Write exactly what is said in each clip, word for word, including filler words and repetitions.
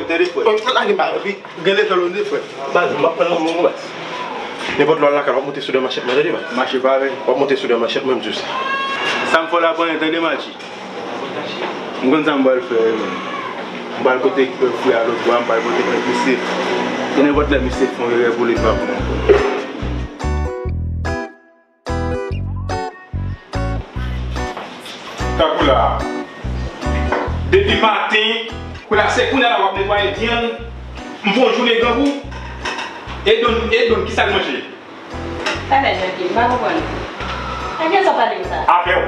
Tande, frè. Lage m ba, epi gen letan l ou de, frè. Baz, m ap pran nan men w, baz. Nenpòt lè w al lakay, w ap monte sou de manchèt mwen, tande, baz. Mache pa avè m. W ap monte sou de manchèt mwen, m di w sa. Sa m fè w la, pran, tande, Machi. M konn sa m pral fè, wi, men. M pral pote frè a lòt bò a, m pral pote kèk misye. E nenpòt lè misye fè yon erè pou li, pa pou mwen. Tankou la. Depi maten, kou la, se kounye a la w ap netwaye vyann. M fè yon jounen grangou. E donn, e donn, kisa l manje? Talè, Jackie, m pa konprann. Ak kiyès w ap pale konsa? Avè w.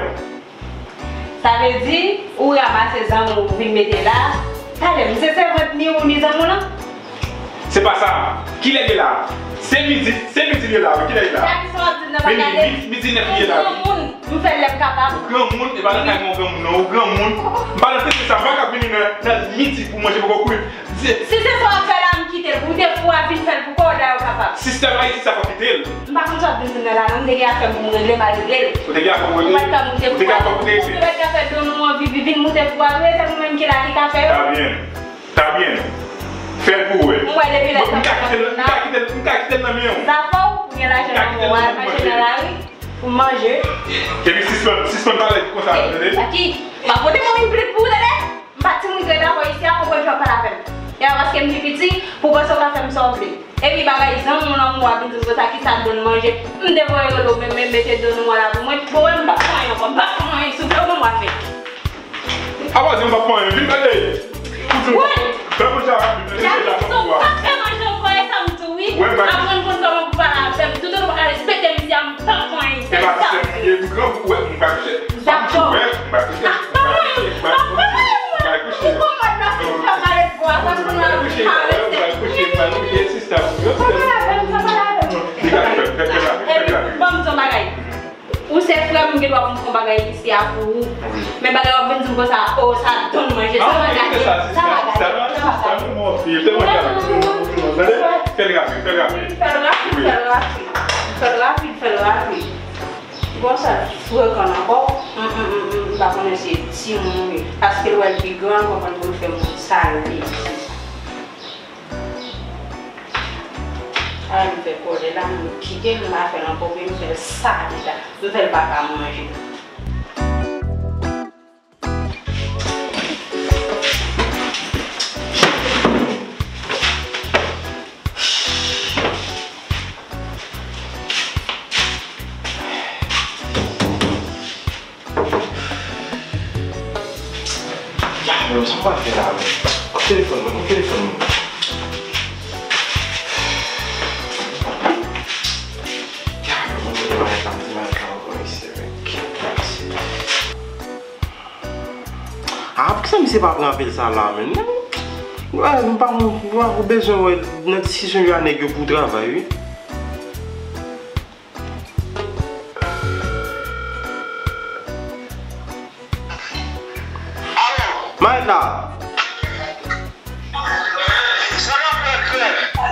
Sa vle di, ou ranmase zanmi w vin mete la. Talè, m se sèvant ni ou ni zanmi w lan? Se pa sa. Kilè l ye la? Se midi, se midi l ye la, wi. Kilè l ye la? Gade sa w ap di m nan, pa gade. Midi, midi nèf li ye la, wi. Ou granmoun, m fè l lè m kapab. Ou granmoun, e pa nan kay mwen ou granmoun, non, ou granmoun. M pa nan tenten sa, m pa ka vini nan, nan midi pou manje poko kwi. Si se sa w ap fè la, m kite l. Pou w te fou a, vin fè l pou kò w, dayè w kapab. Sistèm Ayiti sa fò kite l. M pa konn sa w ap vin di m nan la, non. M te gen afè m pou m regle, m al regle l. Ou te gen afè pou w regle? Ou pa t ka moute fou a. Ou te gen afè pou w regle? Ou pa t ka fè don nou anvi vin moute fou a, tou se nou menm ki la ki ka fè yo. Ta byen. Ta byen. Fè l pou w wè. M wè depi lè sa m ka kite l, m ka kite l, m ka kite l nan men w. Zafè w, ou gen lajan nan men w, al mache nan lari pou manje. Epi sispann, sispann pale konsa, tande? Jackie, m ap pote yon plim pou ou, tande? M pa timoun ki ret avè w isi a, konprann jan w ap pale avè m. E pa paske m pi piti, pou w panse w ka fè m sa w vle. Epi bagay zanmi w lan, mwen w ap vin di m konsa, kisa don manje. M te voye rele w, men, men mete don nou an la pou mwen. Bon, wè, m p ap fè anyen ankò, m p ap fè anyen, souple, ou menm w ap fè. Apa di m p ap fè anyen, vin gade. Wi. Fè pou sa rapid, men deja tankou a. Jackie, ou p ap fè manje ankò, e sa m di w, wi. Aprann konn kòman pou pale avè m. Toutotan ou pa ka respekte misye a, m p ap fè anyen. E pa sistèm, e m grangou, wè, m pa touche. Dakò. Wè, m pa touche. Ah, pa mwen, pa mwen, mwen. Ou konprann nan fin fè malèt bwa, sa pou la. M pa touche, m pa touche, m pa touche, sista. Ou pa pale avè m, ou pa pale avè m. Li ka fè, fè, fè la, fè la. Epi, ban m di w yon bagay. Ou se frè m, m gen dwa pou m fè yon bagay isi a pou ou. Wi. Men bagay w ap vin di m konsa, o, sa don manje, sa pa gade, sa pa gade, sa pa gade. Tande? Fè l rapid, fè l rapid. Fè l rapid, fè l rapid. Fè l rapid, fè l rapid. Bon, sa frekan ankò. M, m, m, m, m pa konnen se timoun ou ye. Paske l wè l pi gran, l konprann pou l fè moun sa l vle. Ay, m fè kòlè la, m kite l, m pa fè l ankò, men m fè l sale la. M fè l pa ka manje. Ya, men sa m pral fè la, men? Kote telefòn mwen? Kote telefòn mwen? Ya, men mwen mete mayèt la, mete mayèt la ankò isi, men. Ah, poukisa misye pa pran apèl sa la, men? Wè, m pa, m pa bezwen wè nan diskisyon yo a nèg yo pou travay, wi. Mayèt la.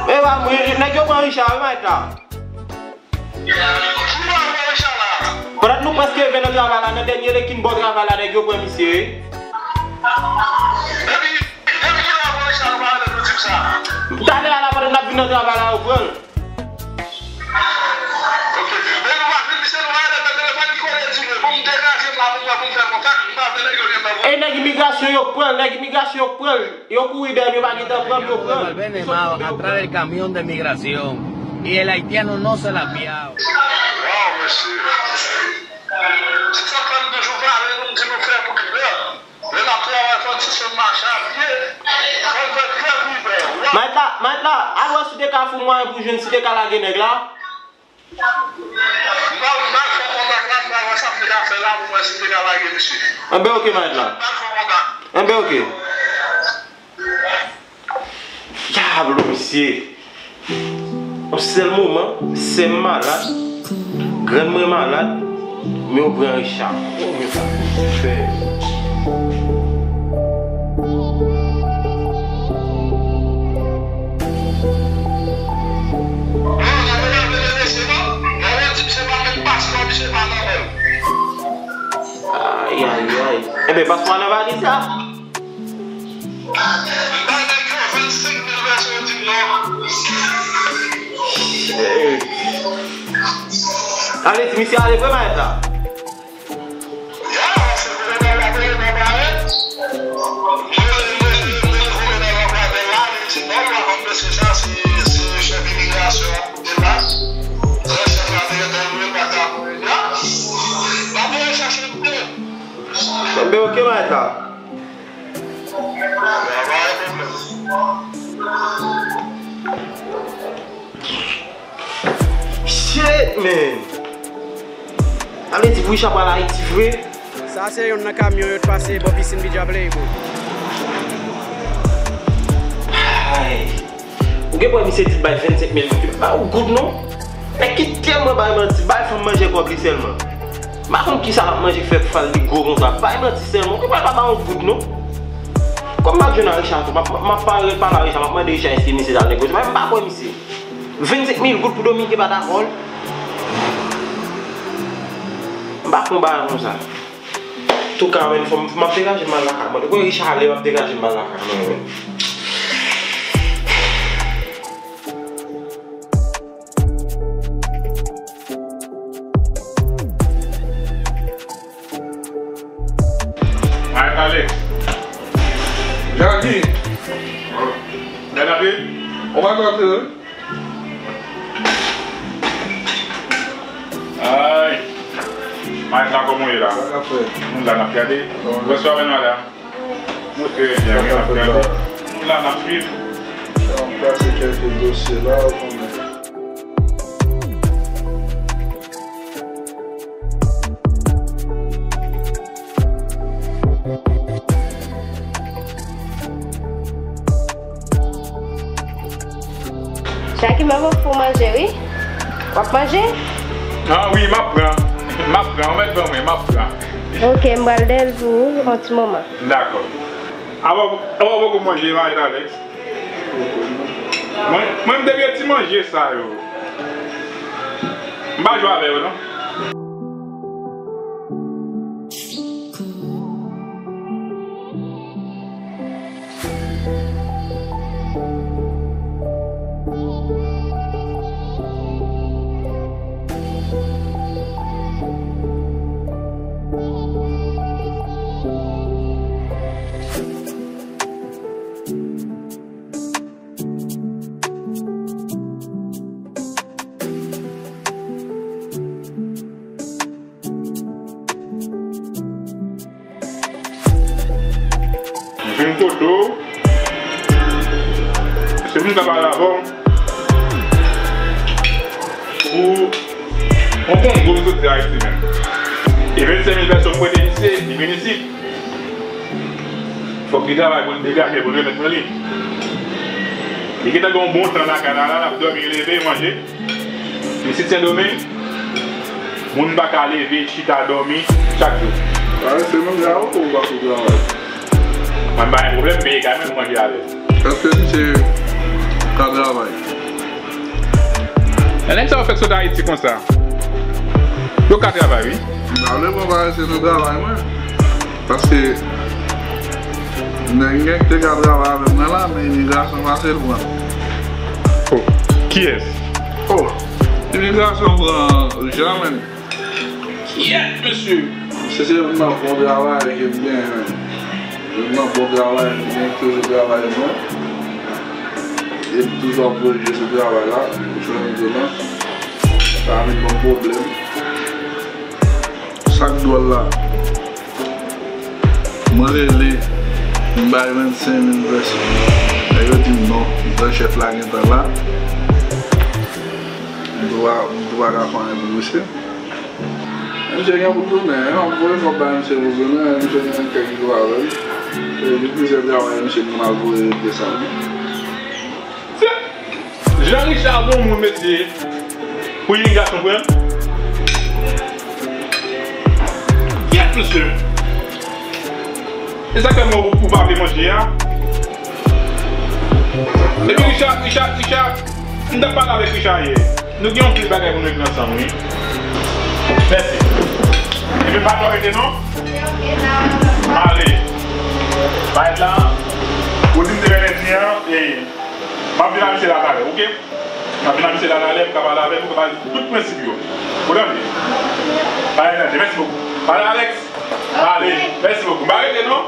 E pa mwen, nèg yo pran Richard, wi, mayèt la. Pandan nou prèske rive nan travay la, nan dènye lekin bò travay la, nèg yo pran misye, wi. Talè a la, pandan n ap vin nan travay la, yo pran l. E nèg imigrasyon yo pran l, nèg imigrasyon yo pran l, yo kouri dèyè l, yo pa gentan pran l, yo pran l. Malvene Mao atrás del camión de migración y el haitiano no se la ha fiado. Waw, mesye. Se sa k fè m toujou pale, nou di nou fè pou Kiba. Lè n ap travay, fò n sispann mache a pye. Fò n fè trè pride. Mayèt la, mayèt la, al wè si w te ka fè yon mwayen pou jwenn, si w te ka lage nèg la. M pral, m pral fè kontak la, m pral wè sa m te ka fè la pou m wè si m te ka lage misye. Enben, oke, mayèt la. M pral fè kontak. Enben, oke. Dyablo, mesye. Yon sèl moman, sè m malad, grann mwen malad, men yo pran Richard. Oh, men sa fè. Ay, ay, ay. Enben, paspò a nan valiz la. Ale di misye ale vre mayèt la. Bon, ben, ok, mayèt la. Shit, man! Sa vle di Boucha pral Ayiti vre? Sa se yonn nan kamyon yo t pase bò pisin P J Play, bro. Ay. Ou gen pwen misye di l bay vennsenk mil goud, li pa ba ou goud non. Nèg ki tèlman bay manti, bay fanm manje kòb li sèlman. M pa konn kisa l ap manje k fè fal li gwo konsa. Bay manti sèlman, ou gen pwen pa ba yon goud non. Kòm m ap jwenn a Richard tou, m ap, m ap pale, pale a Richard, m ap mande Richard èske misye t al negosye. Men m pa kwè misye. Vennsenk mil goud pou Dominique pa dakò l. M pa konn bagay konsa. Touka, men fò m, m ap degaje m al lakay mwen. Depi Richard ale, m ap degaje m al lakay mwen, men. Alex. Jackie. Bèl apil. On va rentrer. Ay. Mayèt la, kòman w ye la? Sa k ap fèt? Nou la, n ap gade. Bonswa, madanm. Nou trè byen, wi, n ap gade. Nou la, n ap swiv. Sa, m plase kèlke dosye la, ou konnen. Jackie, m ap ofri w manje, wi. W ap manje? Ah wi, m ap pran. M ap pran. Ou mèt ban mwen, m ap pran. Ok, m pral dèyè l pou ou, yon ti moman. Dakò. Avan, avan poko manje, Marie Alex. Mwen, mwen, m te gen ti manje sa yo. M pa jwe avè yo, non. M vin kote w. Se pou m ta pale avè w. Ou, ou konn gwo soti Ayiti menm. E vennsenk mil pèsòn prete misye, li vin isit. Fòk li travay pou l degaje, pou l remèt mwen li. Li gentan gen yon bon tan lakay la, la, l ap dòmi, leve, manje. Isit Sendomeng, moun pa ka leve, chita, dòmi chak jou. Pare se menm jan ou pa sou travay. Mwen pa gen pwoblèm, peye kay mwen pou manje avè l. Èske misye ka travay? Lè nèg sa yo fèk sot Ayiti konsa, yo ka travay, wi. M pa vle pran parese nan travay mwen. Paske nèg gen ki te ka travay avè mwen la, men imigrasyon pase l pran. Oh, kiyès? Oh, imigrasyon pran Richard, men. Kiyès, mesye? Se, se youn nan bon travay ke m gen, men. Youn nan bon travay, m gen toujou travay mwen. E m toujou ap voye je sou travay la, pou fè m di non. Sa vin ban m pwoblèm. Sa k dwòl la, mwen rele, m bay vennsenk mil pèsòn. Nèg yo di m non, m kwè chèf la gentan la. M tou pa, m tou pa ka fè anyen pou misye. Misye gen pou tounen, m ap voye kòb bay misye pou tounen, misye gen kèk jou avè l. E gen plizyè travay misye pou m al voye regle sa wi. Jan Richard bon moun mesye pou imigrasyon pran. Kèt mesye. E sa k fè mwen ou pa vle manje a? Epi Richard, Richard, Richard, m t ap pale avèk Richard yè. Nou gen yon pil bagay pou nou regle ansanm wi. Mèsi. Epi pa twò rete non. Ale. Parèt la. Ou di m te vin lendi an, e m ap vin a misye la talè, oke? Paske nan misye la, la lè m ka pale avè l, m ka pale tout prensip yo. Ou tande? Pale tande, mèsi bokou. Pale Alex. Pale, mèsi bokou. M pa rete non.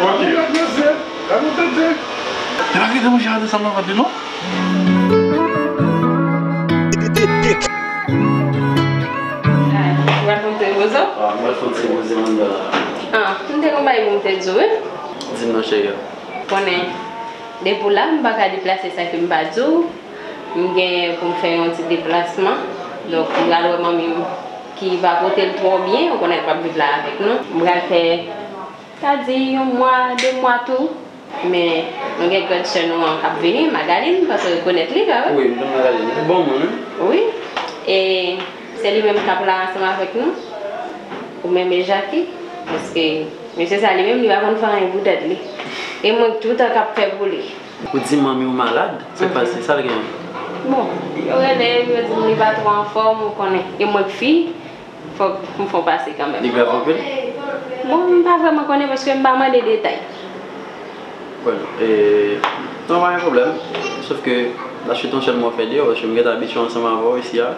Ok. Mesye, la nou tande. Te pa kite manje a desann nan vant li non. Ou pral fè yon ti repoze? Ah, mwen fè yon ti repoze anndan la. Ah, m te gen yon bagay pou m te di w, wi. Di m non, cheri. Konnen, depi w la, m pa ka deplase san ke m pa di w. M gen pou m fè yon ti deplasman. Donk, m pral wè manmi m ki pa pote l twò byen. Ou konnen l p ap viv la avèk nou. M pral fè, sa di, yon mwa, de mwa tou. Men, nou gen grande sè nou an k ap vini, Magaline, paske w rekonèt li, pa vre? Wi, m konn Magaline. Li bon moun, wi. Wi. E se li menm k ap la ansanm avèk nou. Ou menm e Jacky. Paske mesye sa li menm, li pa konn fè anyen pou tèt li. E mwen toutan k ap fè pou li. Ou di manmi w malad? Se pa, se sa l gen? Bon, yo rele m, yo di m li pa twò anfòm, ou konnen. E mwen k fi, fòk m fè yon pase kanmenm. Li grav anpil? Bon, m pa vrèman konnen paske m pa mande detay. Bon, e, non, pa gen pwoblèm. Sòf ke, la chute yon sèl mò fè deyò, paske m gentan abitye ansanm avè w isi a.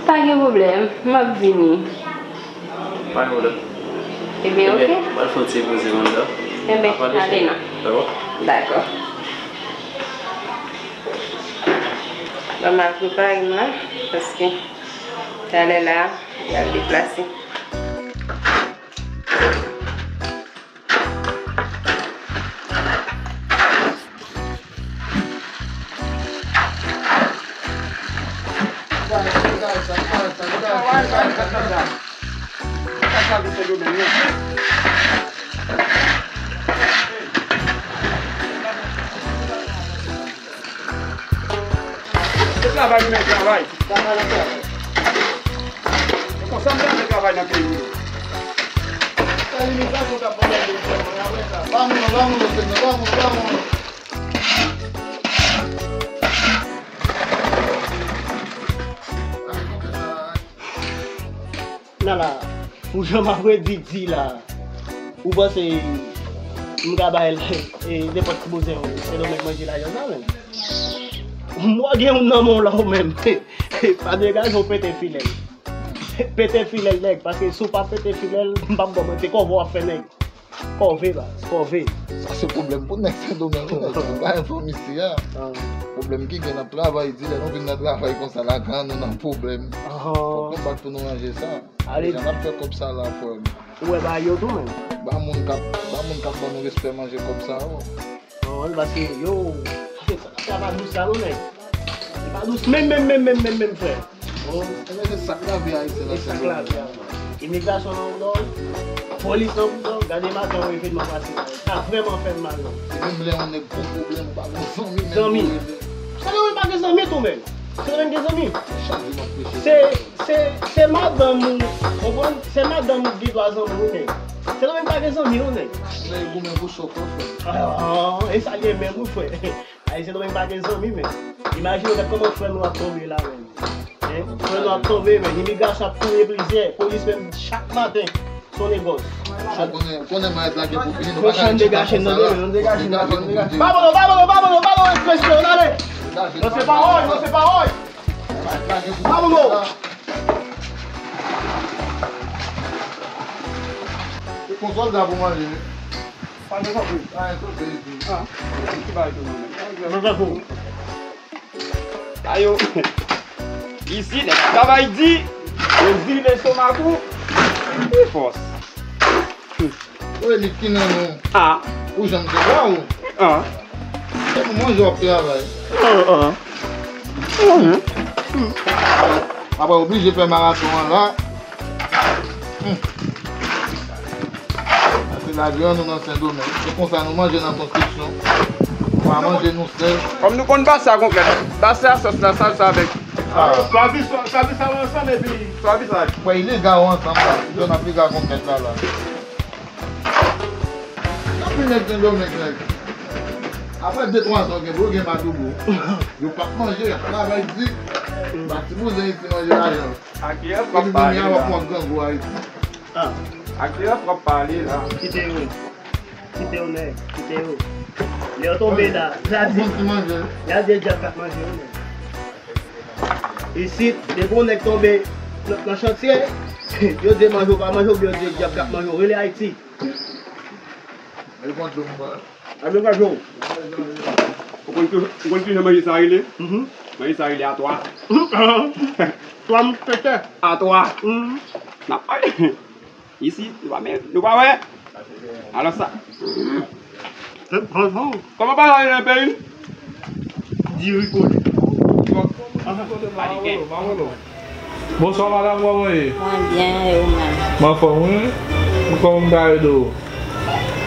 Pa gen pwoblèm, m ap vini. Pa gen pwoblèm. Ebyen, ok. Ebyen, m al fè yon ti poze anndan. Ebyen, ale non. Dakò. Dakò. Bon, m al prepare m la, paske talè la, y al deplase. Se travay nou menm travay. Travay nan travay. E konsa m ta fè travay nan peyi m. Sa limit la, nou ta pran nan peyi m, apre sa. Pa moun, pa moun, pa moun, pa moun. Nala, pou jan m ap redi di la, ou panse m ka bay, e, nenpòt ti bouzen Sendomeng manje lajan sa menm? M wè gen youn nan men w la ou menm. Pa degaje w pete filè l. Pete filè l, nèg, paske si w pa pete filè l, m p ap ba w manti, kòve w ap fè, nèg. Kòve, baz, kòve. Sa se pwoblèm pou nèg Sendomeng, wi, nèg yo pa anfòm isi a. Ah. Pwoblèm ki gen nan travay, di lè nou vin nan travay konsa la, gran nou nan pwoblèm. Ah. Fòk nou bat pou nou ranje sa. Ale. Jan n ap fè kòb sa la, frè m. Ou wè bagay yo tou, menm. Ba moun k ap, ba moun k ap ban nou respè manje kòb sa yo. Non, paske yo, sa pa dous la non, nèg. Se pa dous menm, menm, menm, menm, menm, menm, frè. Bon. Ebyen, se sa k lavi Ayiti la, se sa k lavi a. Imigrasyon nan wouda w, polis nan wouda w, gade maten yon evènman pase. Sa vrèman fè m mal, non. E menm lè yon nèg gon pwoblèm, ou pa gon zanmi menm pou rele. Zanmi. Sendomeng pa gen zanmi tou, menm. Sendomeng gen zanmi. Chak jou m ap preche. Se, se, se madanm ou, konprann? Se madanm ou ki gen dwa zanmi w, nèg. Sendomeng pa gen zanmi, non, nèg. Lè yo goumen pou chòk, wi, frè. Ah, e sa l ye menm, wi, frè. Ay, Sendomeng pa gen zanmi, men. Imajine w, gad kòman frè nou ap tonbe la, menm. Hein? Frè nou ap tonbe, men. Imigrasyon ap touye plizyè. Polis menm, chak maten, se yon negòs. Konnen, konnen mwen lage pou vini, nou pa ka ret chita konsa la. Degaje nou, degaje nou, degaje nou. Vamos, vamos, vamos, vamos, vamos, ekspresyon, ale. Lanse pawòl, lanse pawòl. Vamos. Ou pran sòlda pou manje. Pa gen sòlda. Ah, sòlda. Ah, ki bagay tou, mwen menm. Mwen fè pou. Ayo. Isi, nèg travay di, yo di lestomak ou pi fòs. Ou e li ki nan nou. Ah. Ou janm te ba ou. Ah. Se pou manje w ap travay. Ah, ah. Mhm. Apre oblije fè maraton an la. Hmm. Pase lagran nou nan Sendomeng. Se konsa nou manje nan konstriksyon. Nou pa manje nou sèl. Kòm nou konn pase a konplèt. Pase a sòs la, sal sa avèk. Ah. Swazi, swa-, swazi sa yo ansanm epi. Swazi sa. Wè, ilegal yo ansanm la. Yo nan piga konplèt la la. Anpil nèg Sendomeng, nèg. Apre de twa zan, gen bro, gen madoubo. Yo p ap manje, y ap travay di. Ba ti bouzen isi manje lajan. Ak kiyès w ap pale la? Ak kiyès w ap pale la? Kite yo. Kite yo, nèg. Kite yo. Lè w tonbe la, la di, la di dyab k ap manje w. Isit, depi yon nèg tonbe nan, nan chantye, yo di manje w pa manje w, oubyen yo di dyab k ap manje w. Rele Ayiti. Alo, Kajou. Ou konn ki, ou konn ki jan manje sa rele? Mhm. Manje sa rele atwa. Twa mousketyè. Atwa. Mhm. N ap pale. Isi, nou pa men, nou pa wè? Alò sa. Kòman bagay yo nan peyi m? Diri kole. Bonswa, madanm, kòman ye? Mwen byen, e ou menm? M anfòm, wi. Kòman m ka ede w?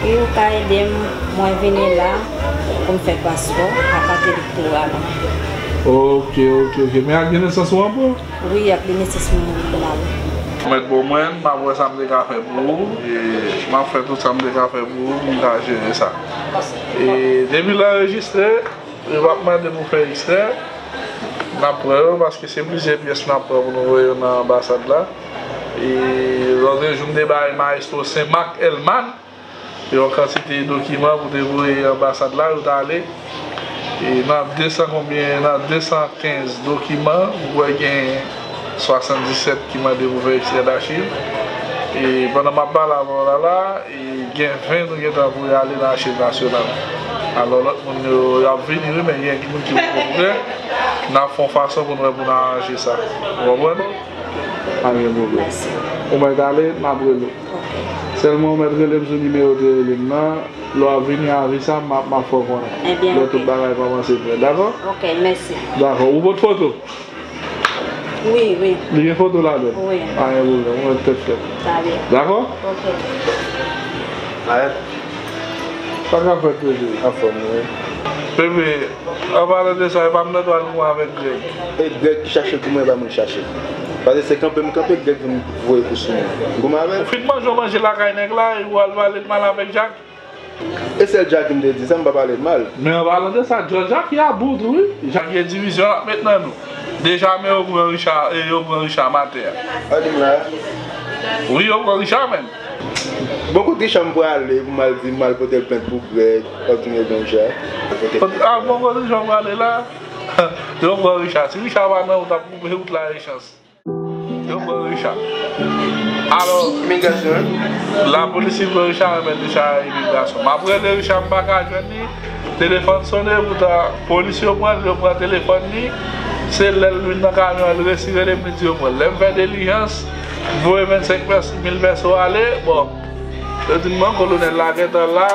Wi, ou ka ede m. Mwen vini la pou m fè paspò ak kat elektoral la. Ok, ok, ok. Men ak de nesans ou an pran? Wi, ak de nesans mwen la, wi. Mèt bon mwen, m ap wè sa m te ka fè pou ou. E m ap fè tout sa m te ka fè pou ou, pou m ka jere sa. E depi l anrejistre, yo p ap mande pou fè ekstrè. N ap pran yo, paske se plizyè pyès n ap pran pou nou voye yo nan anbasad la. E lòt jou, m te bay Maestro Sen Mak Elman yon kantite dokiman pou te voye anbasad la, yo t ale. E nan de san konbyen, nan de san kenz dokiman, ou wè gen swasanndisèt ki mande pou fè ekstrè dachiv. E pandan m ap pale avè w la la, e gen ven nou gentan voye ale nan Achiv Nasyonal. Alò, lòt moun yo, y ap vini, wi, men gen moun ki poko prè. N ap fè yon fason pou n wè pou n aranje sa. Ou konprann? Pa gen pwoblèm. Ou mèt ale, m ap rele w. Ok. Sèlman ou mèt rele m sou nimewo w te rele m nan. Lè w ap vini avi sa, m ap, m ap fè w konnen. Ebyen, lè tout bagay kòmanse prè. Dakò? Ok, mèsi. Dakò. Ou pot foto? Wi, wi. Li gen foto ladan l? Wi. Pa gen pwoblèm. Ou mèt tèt frèt. Dakò? Ok. Alright. Sa k ap fèt, mesye? Anfòm, wi. Pepe, an palan de sa, e pa m nan dwa l goumen avèk Grèg. E Grèg ki chache l pou mwen, e pa mwen ki chache l. Paske se kanpe m kanpe, Grèg vin voye kou sou mwen. M goumen avè l. Ou fin manje, w manje lakay nèg la, e ou al pale l mal avèk Jak? E sèl Jak ki m te di sa, m pa pale l mal. Men an palan de sa, Jòj Jak y a bout, wi. Jak gen divizyon l ap met nan nou. Deja, men yo pran Richard, e yo pran Richard maten an. An di m la. Wi, yo pran Richard menm. Bon, kot Richard m prale pou m al di, m al pote l plent pou Grèg, w ap di m yo pran Richard. Kot, a, bon, kot Richard m prale la? Yo pran Richard. Si Richard pa nan wout, ap koupe wout la, e chans. Yo pran Richard. Alò, imigrasyon, wi. Lapolis li pran Richard, remèt Richard imigrasyon. M ap rele Richard, m pa ka jwenn li. Telefòn sonnen, poutan polis yo pran l, yo pran telefòn li. Se lè l vin nan kamyon an, l resi rele m, li di yo pran l. Lè m fè dilijans, m voye vennsenk pès-, mil pèso ale. Bon, yo di m, bon, kolonèl la gentan la.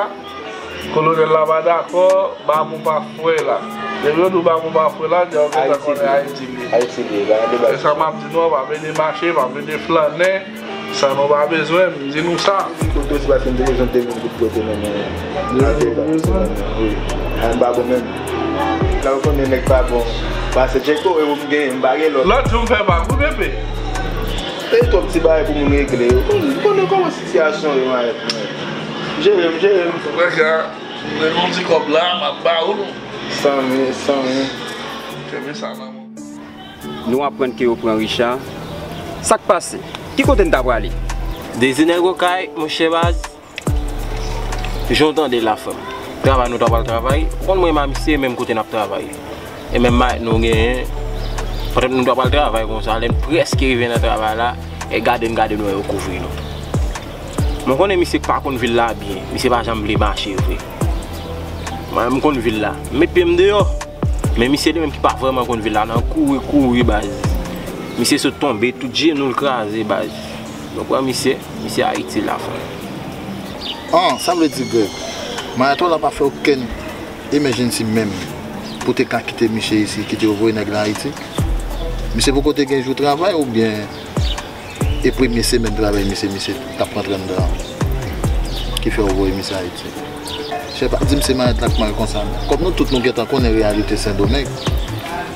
Kolonèl la pa dakò, ba mou pa fre la. Depi yo di w ba mou pa fre la, deja w gentan konnen Ayiti li ye. Ayiti li ye, pa gen deba. Se sa m ap di nou an, pa vle demache, pa vle deflannen. Sa nou pa bezwen, m di nou sa. Kote osi paske m te bezwen de mil goud pou te nan men. Ate pa, wi. A, m pa bon menm. La ou konnen nèg pa bon. Pase Djeko, e ou m genyen, m pa gen lòt. Lòt jou m fè bak, wi, bebe. E twòp ti bagay pou moun regle. Ou konnen, ou konnen kòman sitiyasyon yo, mayèt, mayèt. Jere m, jere m. Frè ka, men yon ti kòb la, m ap ba ou. San mil, san mil. Kenbe sa nan men w. Nou aprann ke yo pran Richard. Sa k pase? Ki kote n ta prale? Dezi nèg okay, monchè baz. Jan w tande la, frè m. Travay nou ta pral travay. Ou konn mwen menm a misye, menm kote n ap travay. E menm mayèt nou genyen. Pandan nou ta pral travay konsa, lè n prèske rive nan travay la, e gade n gade nou wè yo kouvri nou. Mwen konnen misye pa konn vil la byen, misye pa janm vle mache vre. Mwen menm m konn vil la. M met pye m deyò. Men misye li menm ki pa vrèman konn vil la, nan kouri, kouri, baz. Misye sot tonbe, tout jenou l kraze, baz. Nou pran misye, misye Ayiti la, frè. An, sa vle di, Grèg, mayèt la pa fè okenn emergency menm pou te ka kite misye isi, kite yo voye nèg la Ayiti? Misye poko te gen jou travay oubyen e premye semèn travay misye, misye t ap rantre anndan an ki fè yo voye misye Ayiti? Chè, pa di m se mayèt la k mal konsa non. Kòm nou tout nou gentan konnen reyalite Sendomeng,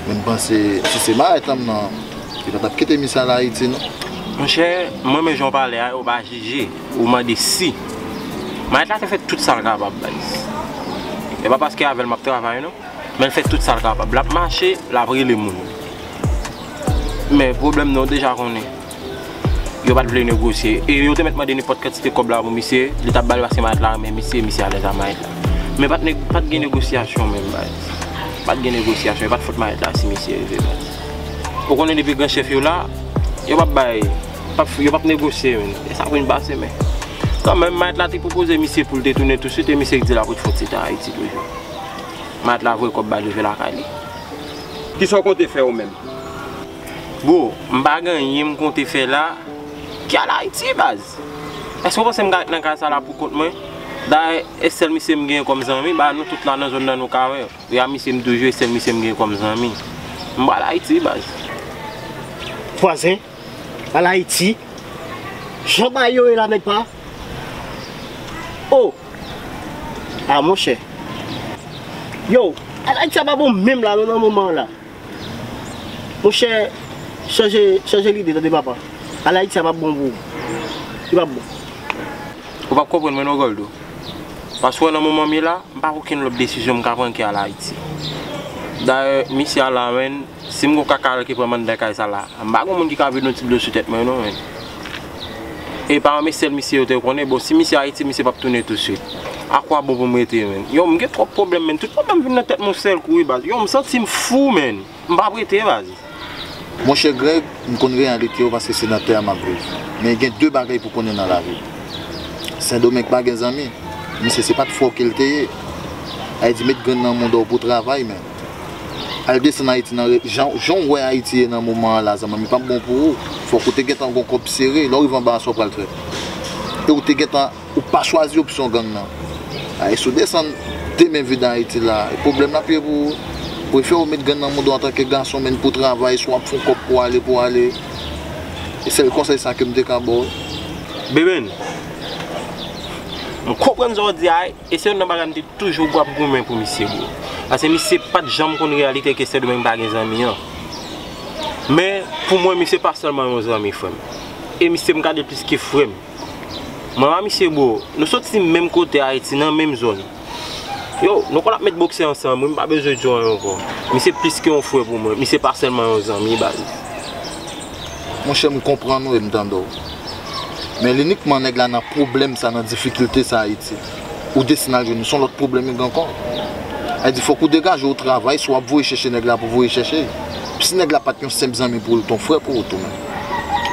men m panse si se mayèt la m nan, li pa t ap kite misye al Ayiti non. Monchè, mwen menm jan w pale a, ou pa jije, ou mande si. Mayèt la te fè tout sa l kapab, baz. E pa paske avè l m ap travay non. Men l fè tout sa l kapab. L ap mache, l ap rele moun. Men pwoblèm nan, w deja konnen. Yo pa t vle negosye. E yo te mèt mande nenpòt kantite kòb la pou misye. Li t ap ba l paske mayèt la renmen misye, misye alèz a mayèt la. Men pa t neg- pa t gen negosyasyon menm, baz. Pa t gen negosyasyon, e pa t fòt Mayèt la si misye rive, baz. Ou konnen depi gran chèf yo la, yo p ap bay, p ap, yo p ap negosye, men. E sa vin pase, men. Kanmenm, Mayèt la te pwopoze misye pou l te tounen tousuit, e misye di l ap ret fè yon ti tan Ayiti toujou. Mayèt la voye kòb ba l rive lakay li. Kisa w konte fè ou menm? Bro, m pa gen anyen m konte fè la ki al Ayiti, baz. Èske w panse m ka ret nan kay sa la pou kont mwen? Dayè, e sèl misye m genyen kòm zanmi, ba nou tout la nan zòn nan nou ka wè. E a misye m toujou, e sèl misye m genyen kòm zanmi. M pral Ayiti, baz. Vwazen, al Ayiti? Jan bagay yo ye la, nèg pa? Oh! Ah, monchè. Yo, al Ayiti a pa bon menm la, non, nan moman an la. Monchè, chanje, chanje lide, tande papa. Al Ayiti a p ap bon pou ou. Li p ap bon. Ou p ap konprann mwen non, Goldo. Paske nan moman m ye la, m pa gen okenn lòt desizyon m ka pran ke al Ayiti. Dayè, misye a la, menn, si m gon kaka al ke pran m anndan kay sa la, m pa gon moun ki ka vide yon ti dlo sou tèt mwen non, menn. E pa yon sèl misye yo te konnen, bon, si misye Ayiti, misye p ap tounen tousuit. A kwa bon pou m rete, menn? Yo, m gen twòp pwoblèm, menn. Tout pwoblèm vin nan tèt mwen yon sèl kou, wi, baz. Yo, m santi m fou, menn. M p ap rete, baz. Monchè Greg, m konn reyalite yo paske se nan tè a m ap viv. Men gen de bagay pou konnen nan lavi. Sendomeng pa gen zanmi. Misye se pa t frè w ke l te ye. Sa vle di met grenn nan mouda w pou travay, men. Al desann Ayiti nan re- jan, jan w wè Ayiti ye nan moman an la, zanmi, li p ap bon pou ou. Fòk ou te gentan gon kòb sere. Lè w rive anba a, sa w pral fè? E ou te gentan Ou pa chwazi opsyon gang nan. Ay, si w desann de men vid Ayiti la, pwoblèm l ap ye pou ou. Prefere w met grenn nan mouda w antanke gason, men pou w travay, si w ap fè yon kòb pou w ale, pou w ale. E sèl konsèy sa ke m te ka ba w. Beben, m konprann sa w di a, e se youn nan bagay m te toujou ap goumen pou misye, bro. Paske misye pa t janm konn reyalite ke Sendomeng pa gen zanmi an. Men, pou mwen, misye pa sèlman yon zanmi, frè m. E misye m gade l plis ke frè m. Mwen ak misye, bro, nou soti menm kote Ayiti, nan menm zòn. Yo, nou konn ap met bokse ansanm, wi, m pa bezwen di w anyen ankò. Misye plis ke yon frè pou mwen, misye pa sèlman yon zanmi, baz. Monchè, m konprann ou e m tande w. Men inikman nèg la nan pwoblèm sa, nan difikilte sa Ayiti, ou desann al jwenn li, se yon lòt pwoblèm li gen ankò. Sa vle di, fòk ou degaje w travay, si w ap voye chèche nèg la pou voye chèche l. Si nèg la pa t yon senp zanmi pou ou, l t yon frè pou ou tou menm.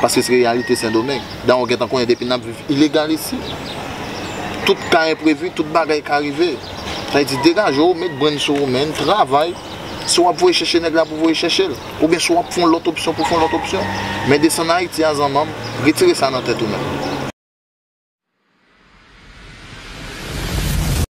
Paske se reyalite Sendomeng. Dayè, w gentan konnen depi n ap viv ilegal isi, tout ka enprevi, tout bagay ka rive. Sa vle di, degaje w, met brenn sou ou menm, travay. Si w ap voye chèche nèg la pou voye chèche l, oubyen si w ap fè yon lòt opsyon pou fè yon lòt opsyon. Men desann Ayiti a, zanmi m, retire sa nan tèt ou menm.